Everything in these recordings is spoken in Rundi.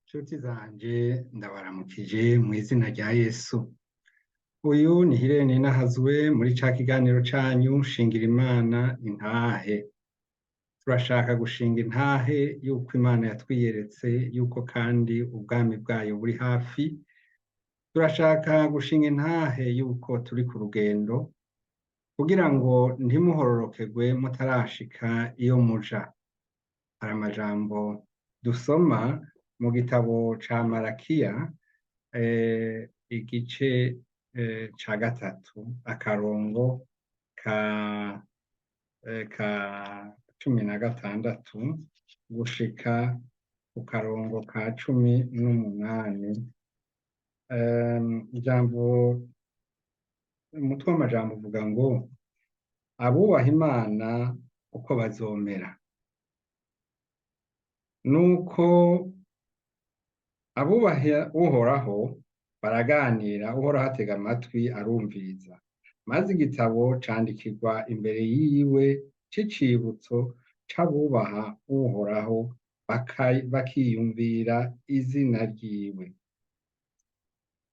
Nshuti zanje, ndabaramukije mw'izina rya Yesu. Uyu ni Hirene Nahazwe muri ca kiganiro canyu Shingira Imana Intahe. Turashaka gushinga intahe yuko Imana yatwiyeretse, yuko kandi ubwami bwayo buri hafi. Turashaka gushinga intahe yuko turi ku rugendo, kugira ngo ntimuhororokerwe mutarashika iyo muja. Hari amajambo dusoma mu gitabo ca Marakiya, igice ca gatatu, akarongo ka 16 gushika ku karongo ka 18. Ijambo, umutwe w'amajambo uvuga ngo: "Abubaha Imana uko bazomera." Nuko abubaha Uhoraho baraganira, Uhoraho atega amatwi arumviriza, maze igitabo candikirwa imbere yiwe c'icibutso c'abubaha Uhoraho bakiyumvira izina ryiwe.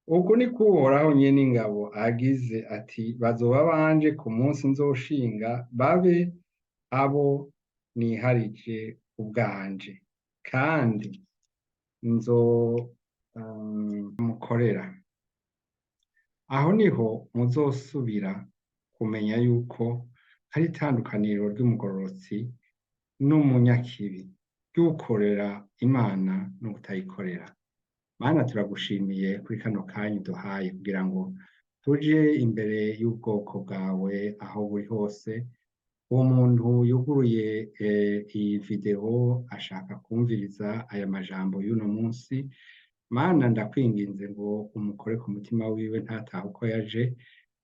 Uku niko Uhoraho nyen'ingabo agize ati: "Bazoba banje ku munsi nzoshinga, babe abo niharije ubwanje, kandi nzomukorera. Aho niho muzosubira kumenya yuko hari itandukaniro ry'umugororotsi n'umunyakibi, ry'ukorera Imana n'utayikorera." Mana, turagushimiye kuri kano kanya uduhaye kugira ngo tuje imbere y'ubwoko bwawe aho buri hose. Uwo muntu yuguruye iyi video ashaka kumviriza aya majambo y'uno munsi, Mana, ndakwinginze ngo umukore ku mutima wiwe, ntatahe uko yaje.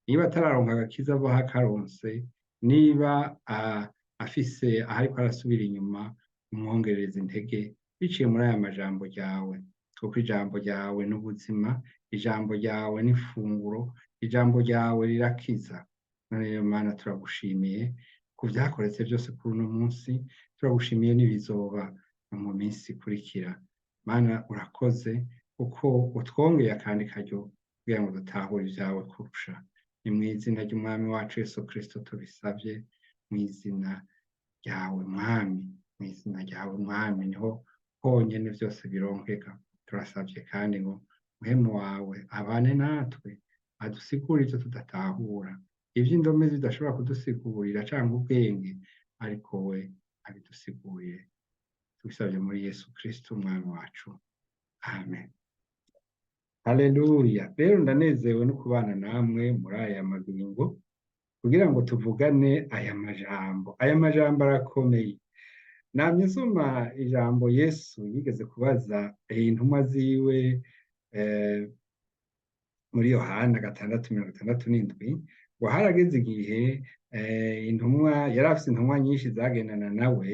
Niba atararonka agakiza, ava akaronse. Niba afise aho ariko arasubira inyuma, umwongerereza intege biciye muri aya majambo ryawe, kuko ijambo ryawe n'ubuzima, ijambo ryawe n'ifunguro, ijambo ryawe rirakiza. None rero Mana, turagushimiye ku vyakoretse byose kuri uno munsi, turagushimiye n'ibizoba mu minsi ikurikira. Mana, urakoze kuko utwongeye akandi karyo kugira ngo dutahure ivyawe kurusha. Ni mw'izina ry'Umwami wacu Yesu Kristo tubisavye, mw'izina ryawe Mwami, mw'izina ryawe Mwami niho honyene vyose bironkeka. Turasavye kandi ngo Mpwemu wawe abane natwe, adusigure ivyo tudatahura, ivyo indome zidashobora kudusigurira canke ubwenge, ariko we abidusigurire. Tubisavye muri Yesu Kristo Umwami wacu, amen. Haleluya! Rero ndanezerewe no kubana namwe muri aya magingo kugira ngo tuvugane aya majambo. Aya majambo arakomeye. Namye nsoma ijambo Yesu yigeze kubaza intumwa ziwe muri Yohana 6:67, ngo harageze igihe intumwa, yari afise intumwa nyinshi zagendana nawe,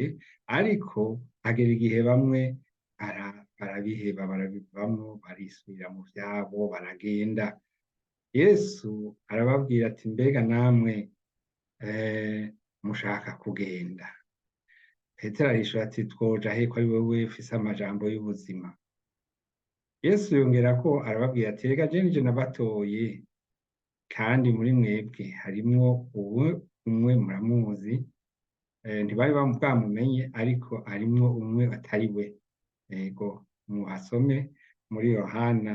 ariko hagera igihe bamwe barabiheba, barabivamwo, barisubira mu vyabo, baragenda. Yesu arababwira ati: "Mbega namwe mushaka kugenda?" Petero arishura ati: "Twoja he ko ari wewe ufise amajambo y'ubuzima?" Yesu yongerako arababwira ati: "Rega je nije nabatoye, kandi muri mwebwe harimwo uwe umwe muramuzi." Ntibari bwamumenye, ariko harimwo umwe atari we. Ego, muhasome muri Yohana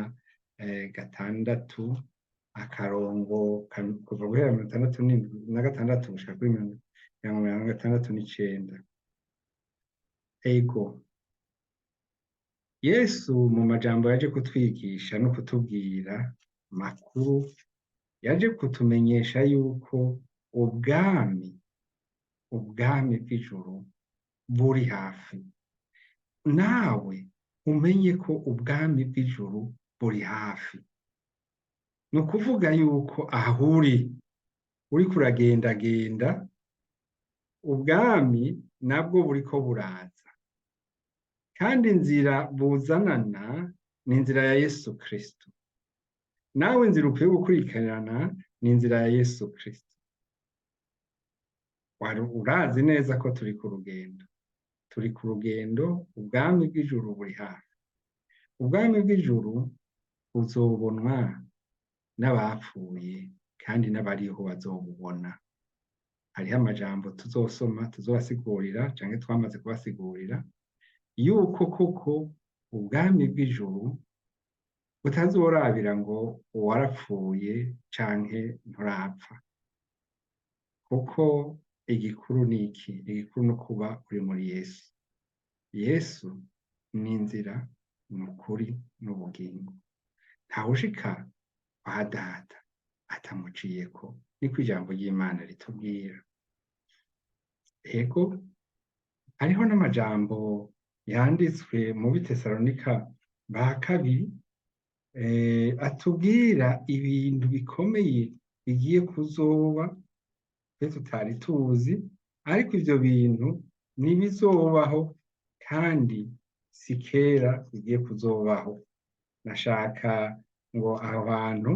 6, akarongo kuva guhera 66 gushika kuri 69. Ego, Yesu mu majambo yaje kutwigisha no kutubwira makuru, yaje kutumenyesha yuko ubwami bw'ijuru buri hafi. Nawe umenye ko ubwami bw'ijuru buri hafi. Ni ukuvuga yuko aho uri, uriko uragendagenda, ubwami nabwo buriko buraza, kandi inzira buzanana ni inzira ya Yesu Kristo. Nawe inzira ukwiye gukurikirana ni inzira ya Yesu Kristo. Urazi neza ko turi ku rugendo, turi ku rugendo, ubwami bw'ijuru buri hafi. Ubwami bw'ijuru buzobonwa n'abapfuye kandi n'abariho bazobubona. Hariho amajambo tuzosoma, tuzobasigurira canke twamaze kubasigurira, yuko koko ubwami bw'ijuru butazorabira ngo uwarapfuye canke nturapfa, kuko igikuru ni iki? Igikuru ni ukuba uri muri Yesu. Yesu ni inzira, ni ukuri, n'ubugingo. Ntawushika kwa Data atamuciyeko, niko ijambo ry'Imana ritubwira. Ego, hariho n'amajambo yanditswe mu Bitesalonika ba kabiri atubwira ibintu bikomeye bigiye kuzoba twe tutari tuzi, ariko ivyo bintu ntibizobaho kandi si kera bigiye kuzobaho. Nashaka ngo aho hantu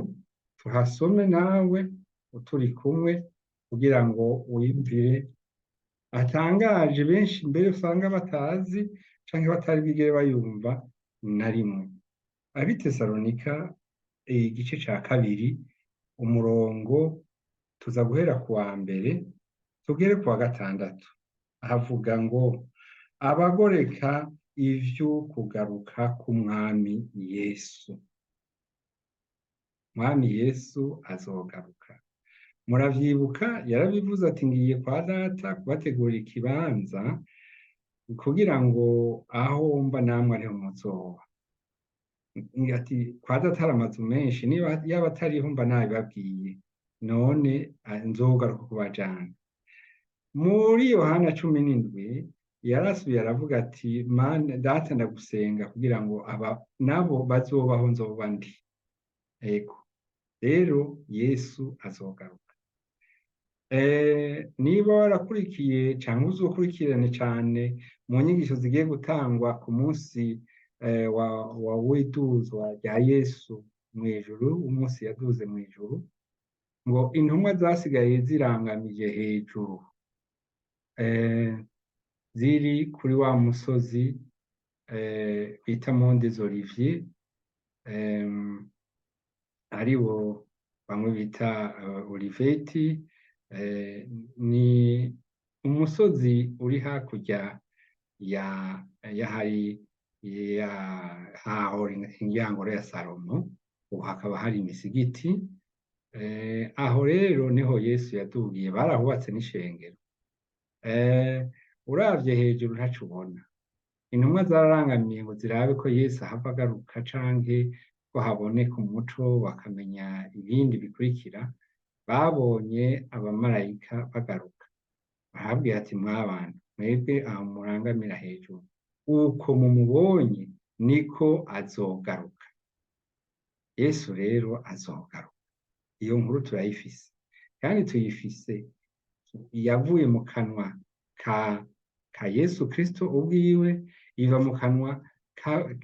tuhasome nawe turi kumwe kugira ngo wiyumvire atangaje benshi mbere usanga batazi canke batari bwigere bayumva na rimwe. Abitesalonika igice ca kabiri, umurongo tuza guhera ku wa mbere tugere ku wa gatandatu, havuga ngo: abagoreka ivyo kugaruka k'Umwami Yesu. Mwami Yesu azogaruka. Muravyibuka yarabivuze ati: ngiye kwa Data kubategurira ikibanza kugira ngo aho mba namwe ariho muzoba. Ati: kwa Data hari amazu menshi, niba yaba atariho mba nabibabwiye, none nzogaruka kubajana. Muri Yohana 17 yarasubiye aravuga ati: Mana Data, ndagusenga kugira ngo aba nabo bazobaho nzoba ndi. Ego, rero Yesu azogaruka. Niba warakurikiye canke uzokurikirane cane mu nyigisho zigiye gutangwa ku munsi wa w'iduzwa rya Yesu mw'ijuru, umunsi yaduze mw'ijuru, ngo intumwa zasigaye zirangamije hejuru, ziri kuri wa musozi bita Mont des Oliviers, ariwo bamwe bita Oliveti, ni umusozi uri hakurya ya yahari ya hahora ingoro ya Salomo, ubu hakaba hari imisigiti. Aho rero niho Yesu yadugiye, barahubatse n'ishengero. Uravye hejuru ntaco ubona. Intumwa zararangamiye ngo zirabe ko Yesu ahava agaruka canke ko haboneka umuco bakamenya ibindi bikurikira. Babonye abamarayika bagaruka, barababwira ati: mwabantu mwebwe aho murangamira hejuru, uko mumubonye niko azogaruka. Yesu rero azogaruka. Iyo nkuru turayifise kandi tuyifise yavuye mu kanwa ka Yesu Kristo ubwiwe, iva mu kanwa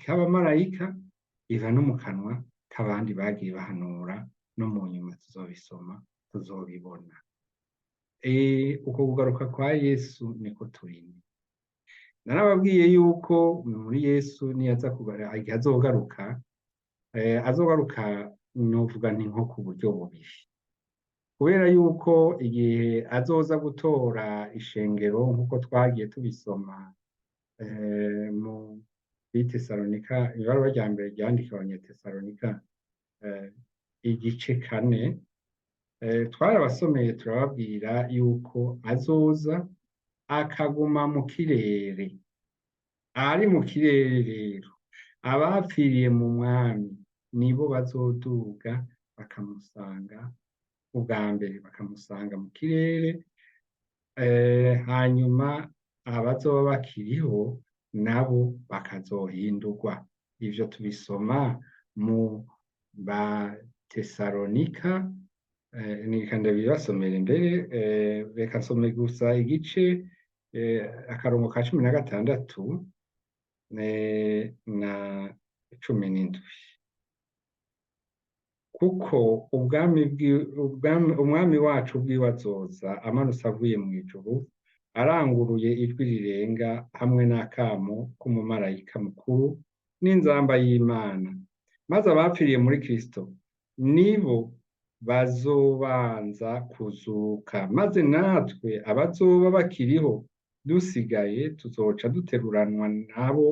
k'abamarayika, iva no mu kanwa k'abandi bagiye bahanura, no mu nyuma tuzobisoma, tuzobibona. Uko kugaruka kwa Yesu niko turinde. Narababwiye yuko muri Yesu niyaza igihe azogaruka, azogaruka novuga nti nko ku buryo bubiri, kubera yuko igihe azoza gutora ishengero nk'uko twagiye tubisoma mu Tesalonika, ibaruwa rya mbere ryandikiwe Abanyatesalonika, igice 4, twarabasomeye turababwira yuko azoza akaguma mu kirere. Ari mu kirere rero, abapfiriye mu Mwami nibo bazoduga bakamusanga ubwa mbere, bakamusanga mu kirere, hanyuma abazoba bakiriho nabo bakazohindurwa. Ivyo tubisoma mu Batesalonika. Reka ndabibasomere mbere, reka nsome gusa igice akarongo ka 16 na 17. Kuko umwami wacu ubwiwe azoza amanutse avuye mw'ijuru, aranguruye ijwi rirenga hamwe n'akamo k'umumarayika mukuru n'inzamba y'Imana. Maze abapfiriye muri Kristo nibo bazobanza kuzuka, maze natwe abazoba bakiriho dusigaye tuzoca duteruranwa nabo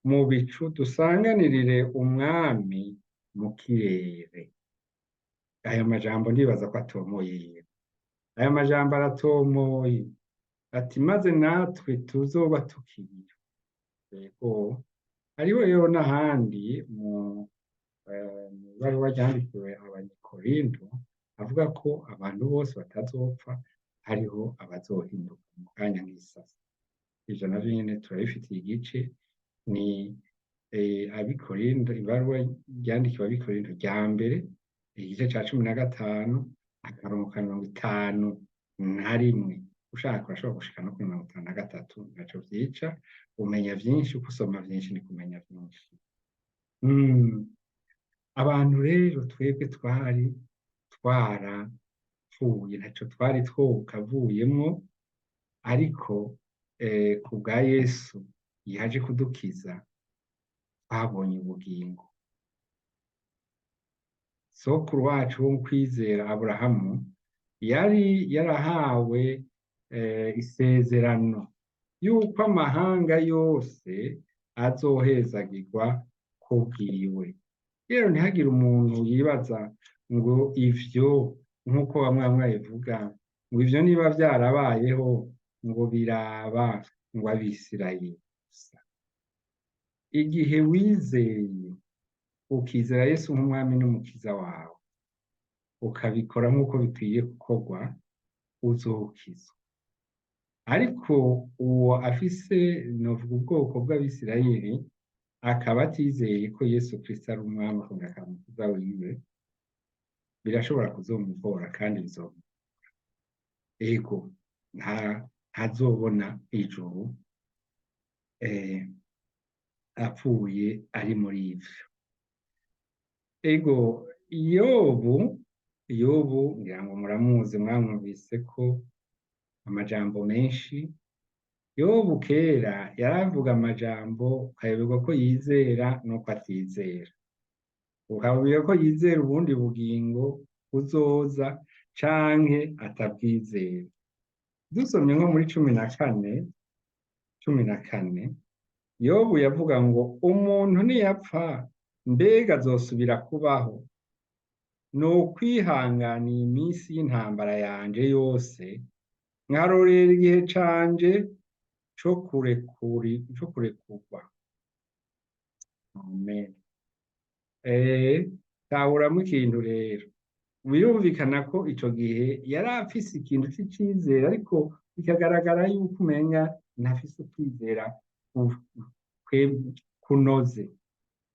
mu bicu, dusanganirire Umwami mu kirere. Aya majambo ndibaza ko atomoye. Aya majambo aratomoye, ati maze natwe tuzoba tukiriho. Yego, hariho rero n'ahandi mu ibaruwa ryandikiwe Abanyekorinto avuga ko abantu bose batazopfa, hariho abazohinduka mu kanya nk'isasa. Ivyo navyo nyene turabifitiye igice, ni Abikorinto, ibaruwa ryandikiwe Abikorinto rya mbere, igice ca 15, akarongo ka 51. Ushaka urashobora gushika no kuri 53, ntaco vyica. Umenya vyinshi uko usoma vyinshi, ni kumenya vyinshi. Abantu rero twebwe twari twarapfuye, ntaco twari twokavuyemwo, ariko ku bwa Yesu yaje kudukiza, twabonye ubugingo. Sokuru wacu wo kwizera Aburahamu yari yarahawe isezerano yuko amahanga yose azohezagirwa kubwiwe. Rero ntihagire umuntu yibaza ngo ivyo, nk'uko bamwe bamwe babivuga, ngo ivyo niba vyarabayeho ngo biraba ngo Abisirayeli gusa. Igihe wizeye, ukizera Yesu nk'umwami n'umukiza wawe, ukabikora nk'uko bikwiye gukorwa, uzokizwa. Ariko uwo afise, novuga, ubwoko bw'Abisirayeli, akaba atizeye ko Yesu Kristo ari umwami akongera akaba umukiza wiwe, birashobora kuzomugora kandi bizomugora. Ego, ntazobona ijuru apfuye ari muri ivyo. Ego, Yobu ngira ngo muramuzi, mwamwumvise ko amajambo menshi. Yobu kera yaravuga amajambo ukayoberwa ko yizera nuko atizera, ukabwira ko yizera ubundi bugingo buzoza canke atabwizera. Dusomye nko muri 14, 14, Yobu yavuga ngo umuntu niyapfa mbega azosubira kubaho? Ni ukwihanganiye iminsi y'intambara yanje yose, nkarorera igihe canje co kurekurwa. Amen. Tahuramwo ikintu rero. Birumvikana ko ico gihe yari afise ikintu c'icizere, ariko bikagaragara yuko umenga ntafise ukwizera kunoze.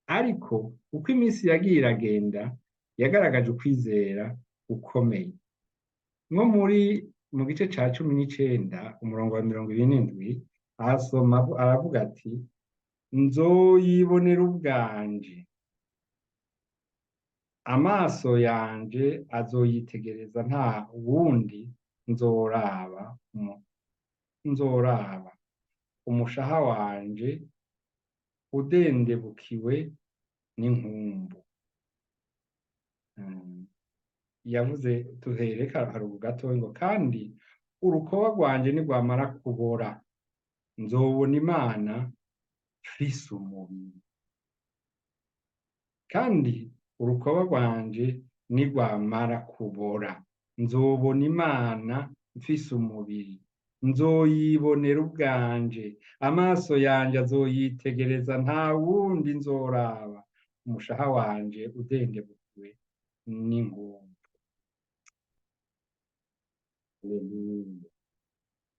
Ariko uko iminsi yagiye iragenda, yagaragaje ukwizera gukomeye. Nko muri mu gice ca 19, umurongo wa 27, arasoma aravuga ati nzoyibonera ubwanje, amaso yanje azoyitegereza, nta wundi nzoraba, nzoraba umushaha wanje udendebukiwe n'inkumbu. Yavuze, tuhereka haruguru gatoya, ngo kandi urukoba rwanje nirwamara kubora, nzobona Imana mfise umubiri. Kandi urukoba rwanje nirwamara kubora, nzobona Imana mfise umubiri, nzoyibonera ubwanje, amaso yanje azoyitegereza, nta wundi nzoraba, umushaha wanje udendebukiwe n'inkumbu. Haleluya.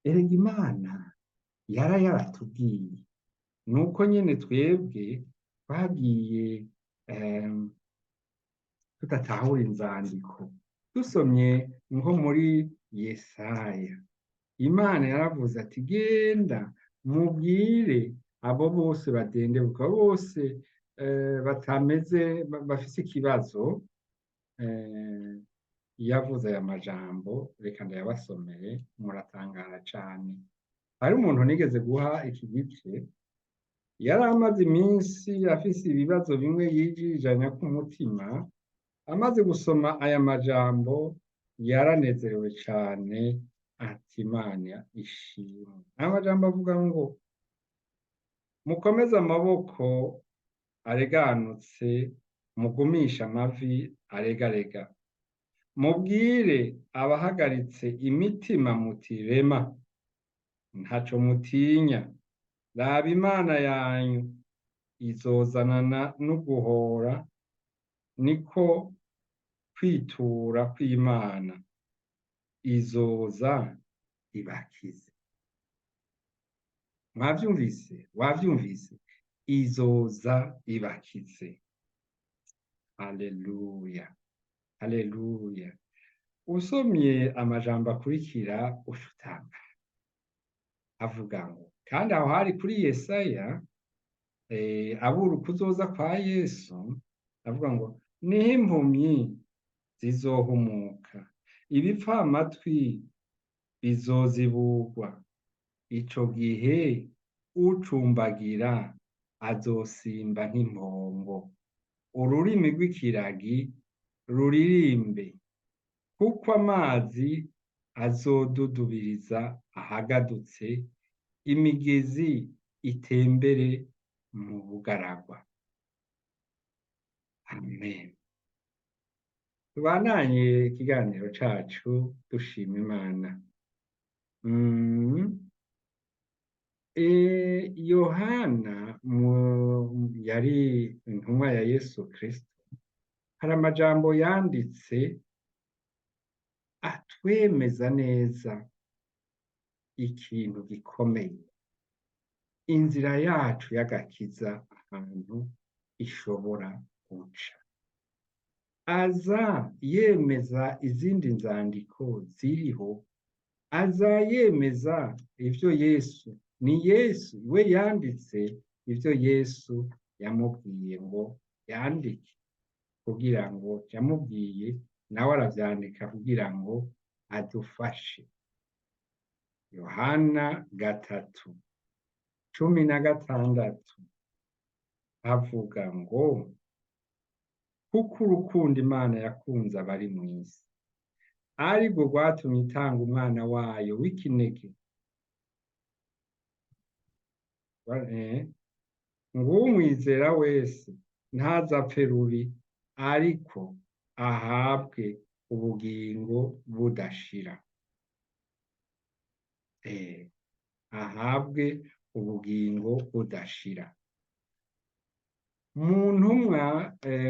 Erega Imana yara yaratubwiye, nuko nyene twebwe twagiye tudatahura inzandiko. Dusomye nko muri Yesaya, Imana yaravuze ati genda mubwire abo bose badendebuka bose, batameze, bafise ikibazo. Yavuze aya majambo, reka ndayabasomere, muratangara cane. Hari umuntu nigeze guha iki gice. Yari amaze iminsi afise ibibazo bimwe yijijanya ku mutima, amaze gusoma aya majambo yaranezerewe cane, ati Imana ishimwe. Aya majambo avuga ngo mukomeze amaboko areganutse, mugumishe amavi aregarega, mubwire abahagaritse imitima muti rema, ntaco mutinya, raba Imana yanyu izozanana n'uguhora, niko kwitura kw'Imana, izoza ibakize. Mwavyumvise? Wavyumvise? Izoza ibakize. Haleluya, haleluya. Usomye amajambo akurikira uca utangara, avuga ngo kandi aho hari kuri Yesaya, abura ukuzoza kwa Yesu, avuga ngo niho impumyi zizohumuka, ibipfamatwi bizoziburwa, ico gihe ucumbagira azosimba nk'impongo, ururimi rw'ikiragi ruririmbe, kuko amazi azodudubiriza ahagadutse, imigezi itembere mu bugaragwa. Amen. Tubandanye ikiganiro cacu dushima Imana. Yohana yari intumwa ya Yesu Kristo, hari amajambo yanditse atwemeza neza ikintu gikomeye, inzira yacu y'agakiza ahantu ishobora guca. Aza yemeza izindi nzandiko ziriho, aza yemeza ivyo Yesu, ni Yesu we yanditse ivyo Yesu yamubwiye ngo yandike, kugira ngo yamubwiye nawe aravyandika kugira ngo adufashe. Yohana 3:16 avuga ngo kuko urukundo Imana yakunze abari mw'isi arirwo rwatumye itanga umwana wayo w'ikinege, ngo umwizera wese ntazapfe rubi, ariko ahabwe ubugingo budashira. Ahabwe ubugingo budashira. Mu ntumwa,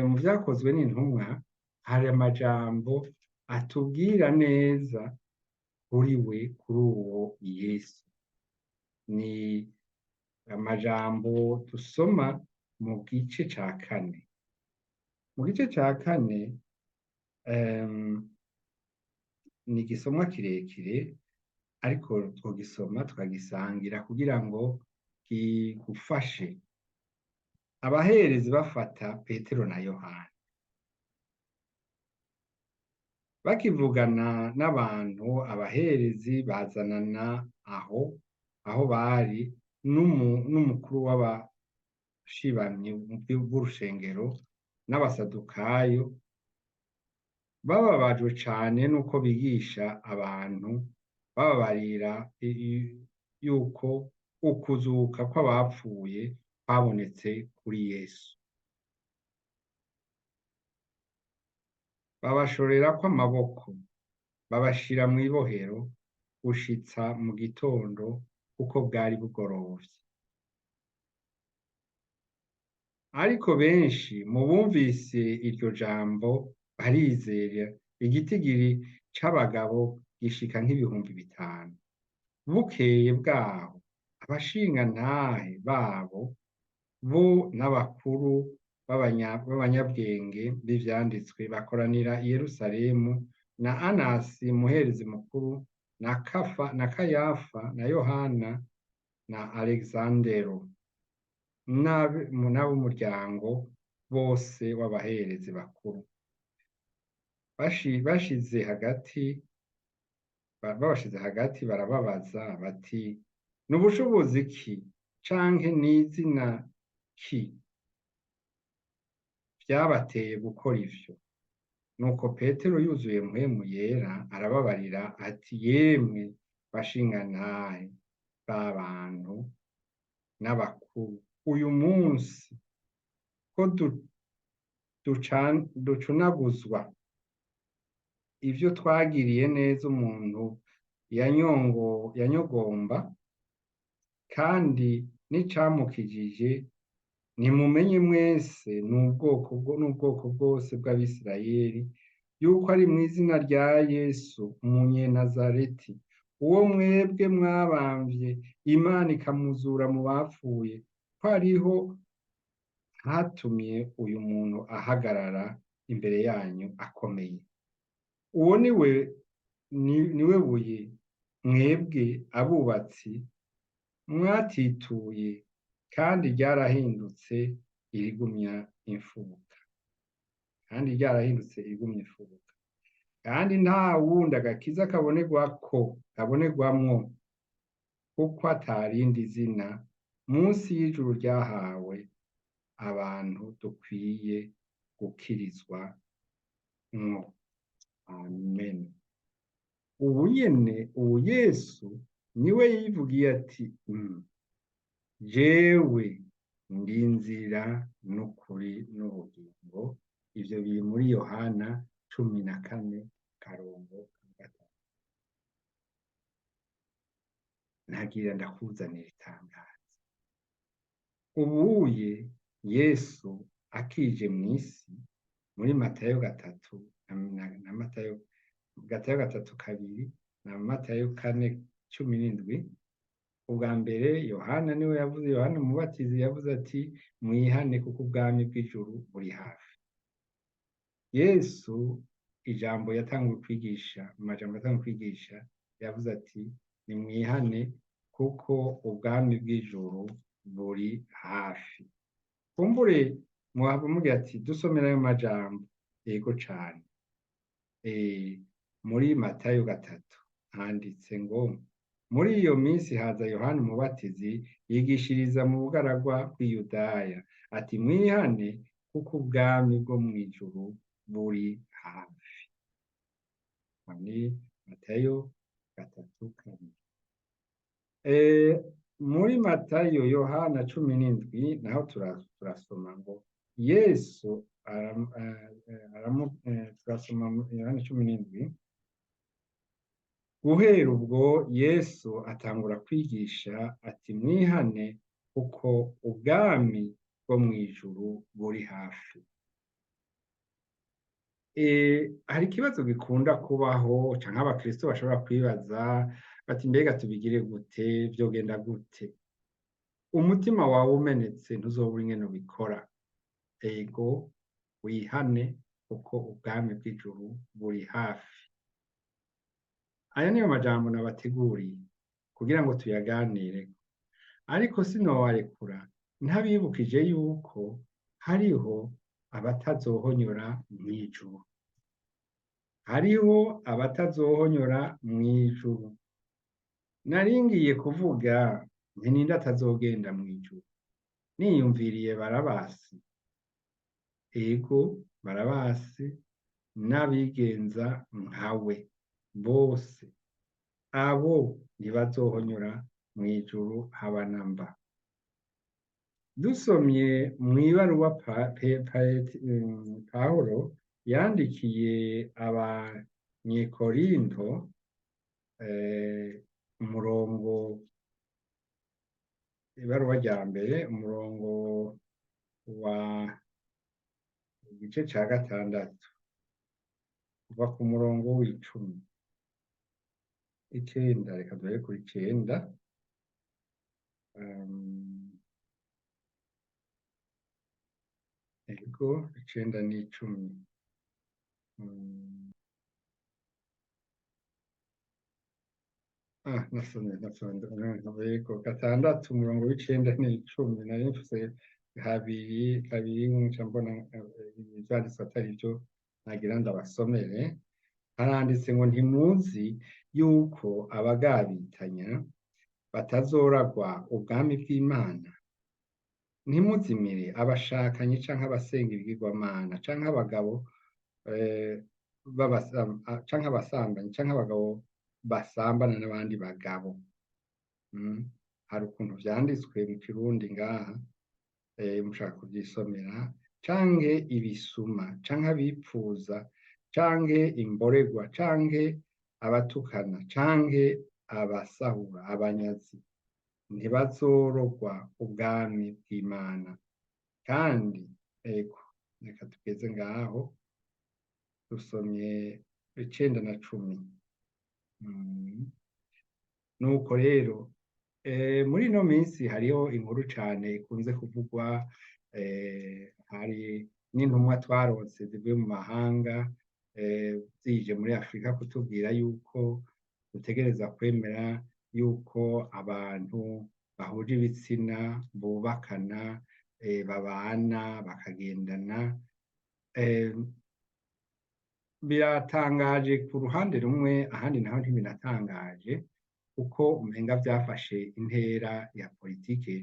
mu vyakozwe n'intumwa, hari amajambo atubwira neza kuri we, kuri uwo Yesu. Ni amajambo dusoma mu gice ca 4. Mu gice ca 4, ni igisomwa kirekire, ariko twogisoma tukagisangira kugira ngo kigufashe. Abaherezi bafata Petero na Yohana, bakivugana n'abantu, abaherezi bazanana aho bari n'umukuru w'abashibamyi b'urushengero n'abasadukayo, bababajwe cane nuko bigisha abantu, bababarira yuko ukuzuka kw'abapfuye kwabonetse kuri Yesu. Babashorerako amaboko, babashira mw'ibohero gushitsa mu gitondo, kuko bwari bugorovye. Ariko benshi mu bumvise iryo jambo barizera, igitigiri c'abagabo gishika nk'ibihumbi 5. Bukeye bwaho abashingantahe babo bo n'abakuru b'abanyabwenge b'ivyanditswe bakoranira i Yerusalemu, na Anasi umuherezi mukuru, na Kafa na Kayafa na Yohana na Alexandero n'ab'umuryango bose w'abaherezi bakuru. Bashize hagati, babashize hagati barababaza bati ni ubushobozi ki Canke n'izina ki vyabateye gukora ivyo? Nuko Petero yuzuye Mpwemu Yera arababarira ati: yemwe bashingantahe b'abantu n'abakuru, uyu munsi ko ducunaguzwa ivyo twagiriye neza umuntu yanyogomba, kandi n'icamukijije nimumenye mwese n'ubwoko bwose bw'Abisirayeli yuko ari mw'izina rya Yesu Umunyenazareti, uwo mwebwe mwabamvye, Imana ikamuzura mu bapfuye, ko ariho hatumye uyu muntu ahagarara imbere yanyu akomeye. Uwo niwe buye mwebwe abubatsi mwatituye, kandi ryarahindutse irigumya imfuruka, kandi ryarahindutse irigumya imfuruka. Kandi nta wundi agakiza kabonerwamwo, kuko atarindi zina munsi y'ijuru ryahawe abantu dukwiye gukirizwa mwo. Amen. Ubu nyene ubu Yesu niwe yivugiye ati: jewe ndi inzira n'ukuri n'ubugingo. Ivyo biri muri Yohana 14:3. Nagira ndakuzanira itangazo. Ubuye Yesu akije mw'isi muri Matayo 3 na Matayo 3:2 na Matayo 4:17. Ubwa mbere Yohana niwe yavuze, Yohana Umubatizi yavuze ati: mwihane kuko ubwami bw'ijuru buri hafi. Yesu ijambo yatanguye kwigisha, mu majambo yatanguye kwigisha yavuze ati: nimwihane kuko ubwami bw'ijuru buri hafi. Kumbure mwaba mugira ati: dusomera ayo majambo. Yego cane. Muri Matayo 3 handitse ngo: muri iyo minsi haza Yohana Umubatizi yigishiriza mu bugaragwa bw'Iyudaya ati: mwihane kuko ubwami bwo mw'ijuru buri hafi. Ni Matayo 3:2. Muri Matayo Yohana 17 naho turasoma ngo Yesu turasoma Yohana 17. Guhera ubwo Yesu atangura kwigisha ati: mwihane kuko ubwami bwo mw'ijuru buri hafi. Hari ikibazo gikunda kubaho canke abakristo bashobora kwibaza bati: mbega tubigire gute, vyogenda gute? Umutima wawe umenetse ntuzobura ingene ubikora. Ego, wihane kuko ubwami bw'ijuru buri hafi. Aya niyo majambo nabateguriye kugira ngo tuyaganire, ariko sinowarekura ntabibukije yuko hariho abatazohonyora mw'ijuru. Hariho abatazohonyora mw'ijuru. Naringiye kuvuga nti ninde atazogenda mw'ijuru? Niyumviriye Barabasi. Ego, Barabasi n'abigenza nkawe bose, abo ntibazohonyora mw'ijuru haba namba. Dusomye mw'ibaruwa Pawulo yandikiye Abanyekorinto, umurongo ibaruwa rya mbere, umurongo wa igice ca 6 kuva ku murongo w'icumi 9, reka duhere kuri 9. Ego, 9 n'10. Nasomye yego 6 umurongo w'9 n'10, nari mfise kabiri nca mbona ivyanditswe atari vyo, nagira ndabasomere. Haranditse ngo: ntimuzi yuko abagabitanya batazoragwa ubwami bw'Imana? Ntimuzimire abashakanyi canke abasenga ibigirwamana canke abagabo canke abasambanyi canke abagabo basambana n'abandi bagabo. Hari ukuntu vyanditswe mu Kirundi ngaha, mushaka kuvyisomera, canke ibisuma canke abipfuza canke imboregwa canke abatukana canke abasahura, abanyazi, ntibazorogwa ubwami bw'Imana. Kandi ego, reka tugeze ngaho, dusomye 9 na 10. Nuko rero muri ino minsi hariho inkuru cane ikunze kuvugwa, hari n'intumwa twaronse zivuye mu mahanga, zije muri Afrika kutubwira yuko dutegereza kwemera yuko abantu bahuje ibitsina bubakana, babana, bakagendana. Biratangaje ku ruhande rumwe, ahandi naho ntibinatangaje, kuko umenga vyafashe intera ya politike,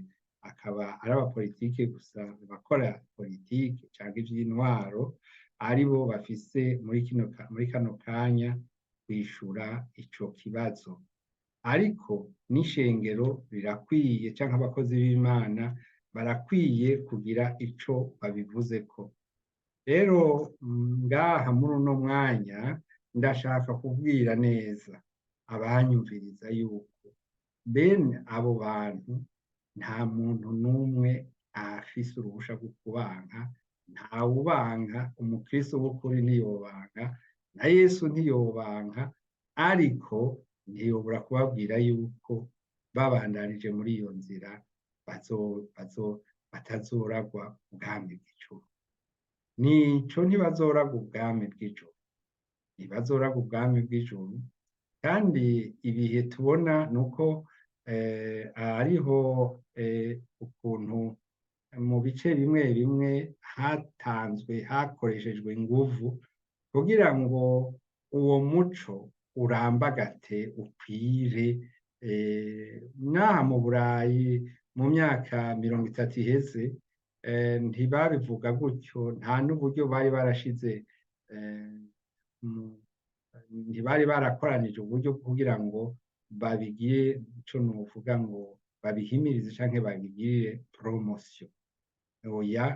akaba ari abapolitike gusa, abakora politike canke ivy'intwaro aribo bafise muri kano kanya kwishura ico kibazo. Ariko n'ishengero rirakwiye, canke abakozi b'Imana barakwiye kugira ico babivuzeko. Rero ngaha muri uno mwanya ndashaka kubwira neza abanyumviriza yuko bene abo bantu nta muntu n'umwe afise uruhusha rwo kubanka, ntawubanka. Umukristo w'ukuri ntiyobanka, na Yesu ntiyobanka, ariko ntiyobora kubabwira yuko babandanije muri iyo nzira batazoragwa ubwami bw'ijuru. Nico, ntibazoragwa ubwami bw'ijuru, ntibazoragwa ubwami bw'ijuru. Kandi ibihe tubona nuko hariho ukuntu mu bice bimwe bimwe hatanzwe, hakoreshejwe inguvu kugira ngo uwo muco urambagate, ukwire. N'aha mu Burayi mu myaka 30 iheze ntibabivuga gutyo, nta n'uburyo bari barashize, ntibari barakoranije uburyo kugira ngo babigire ico novuga ngo babihimirize canke babigirire promotion. Oya,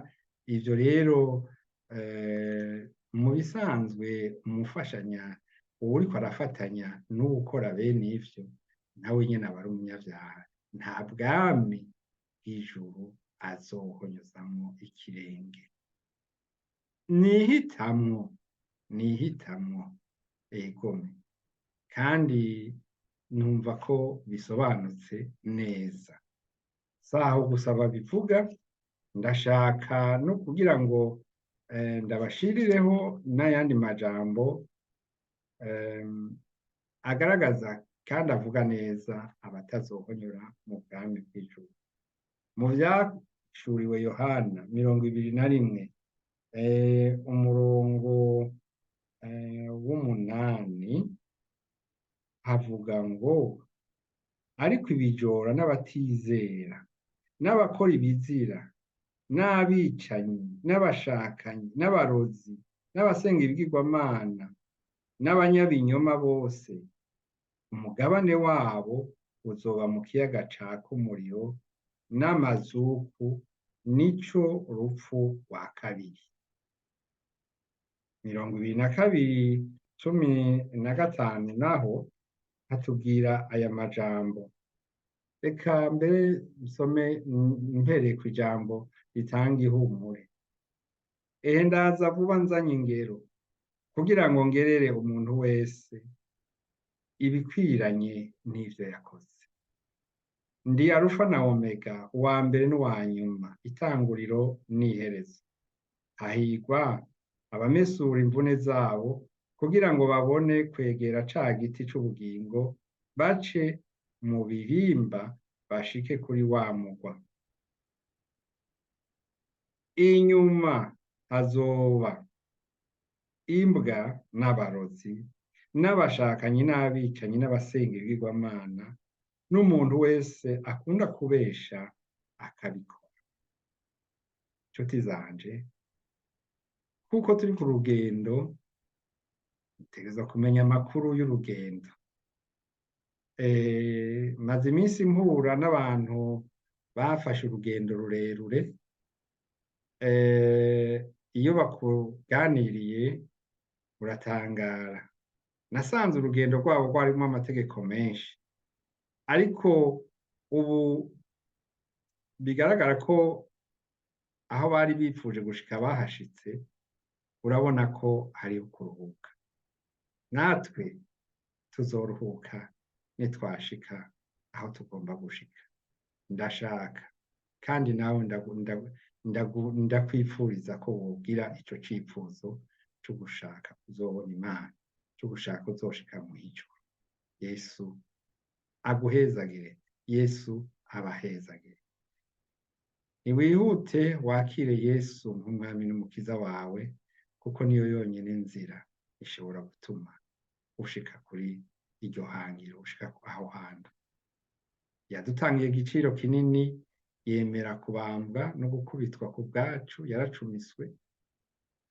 ivyo rero mu bisanzwe umufashanya, uwuriko arafatanya n'uwukora bene ivyo, nawe nyene aba ari umunyavyaha, nta bwami bw'ijuru azohonyozamwo ikirenge. Nihitamwo, nihitamwo, egome. Kandi numva ko bisobanutse neza. Saho gusa babivuga, ndashaka no kugira ngo ndabashirireho n'ayandi majambo agaragaza kandi avuga neza abatazohonyora mu bwami bw'ijuru. Mu vyahishuriwe Yohana 21, umurongo w'8, havuga ngo: ariko ibijora n'abatizera n'abakora ibizira n'abicanyi n'abashakanyi n'abarozi n'abasenga ibigirwamana n'abanyabinyoma bose, umugabane wabo uzoba mu kiyaga caka umuriro n'amazuku, nico rupfu rwa kabiri. 22:15 naho hatubwira aya majambo. Reka mbere nsome mpereye kw'ijambo ritanga ihumure: ehe, ndaza vuba nzanye ingero, kugira ngo ngerere umuntu wese ibikwiranye n'ivyo yakoze. Ndi Arufa na Omega, uwa mbere n'uwa nyuma, itanguriro n'iherezo. Hahirwa abamesura imvune zabo, kugira ngo babone kwegera ca giti c'ubugingo, bace mu birimba bashike kuri wa mugwa. Inyuma hazoba imbwa n'abarozi n'abashakanyi n'abicanyi n'abasenga ibigirwamana. N'umuntu wese akunda kubesha akabikora. Nshuti zanje, kuko turi ku rugendo, dutegerezwa kumenya amakuru y'urugendo. Maze iminsi mpura n'abantu bafashe urugendo rurerure. Iyo bakuganiriye uratangara. Nasanze urugendo rwabo rwarimwo amategeko menshi, ariko ubu bigaragara ko aho bari bipfuje gushika bahashitse. Urabona ko hariho kuruhuka. Natwe tuzoruhuka nitwashika aho tugomba gushika. Ndashaka kandi nawe ndakwipfuriza ko wogira ico cifuzo co gushaka kuzobona Imana, co gushaka kuzoshika mw'ijuru. Yesu aguhezagire, Yesu abahezagire. Niwihute wakire Yesu nk'umwami n'umukiza wawe, kuko niyo yonyene nzira ishobora gutuma ushika kuri iryo hangiro, ushika aho hantu. Yadutangiye igiciro kinini, yemera kubambwa no gukubitwa ku bwacu. Yaracumiswe,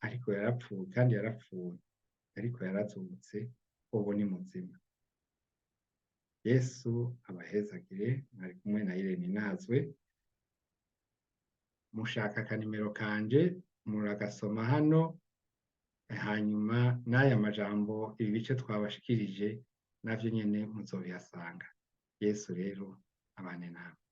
ariko yarapfuye, kandi yarapfuye, ariko yarazutse, ubu ni muzima. Yesu abahezagire. Mwari kumwe na Irene Nazwe. Mushaka akanimero kanje muragasoma hano. Hanyuma n'aya majambo, ibi bice twabashikirije, navyo nyene muzobihasanga. Yesu rero abane namwe.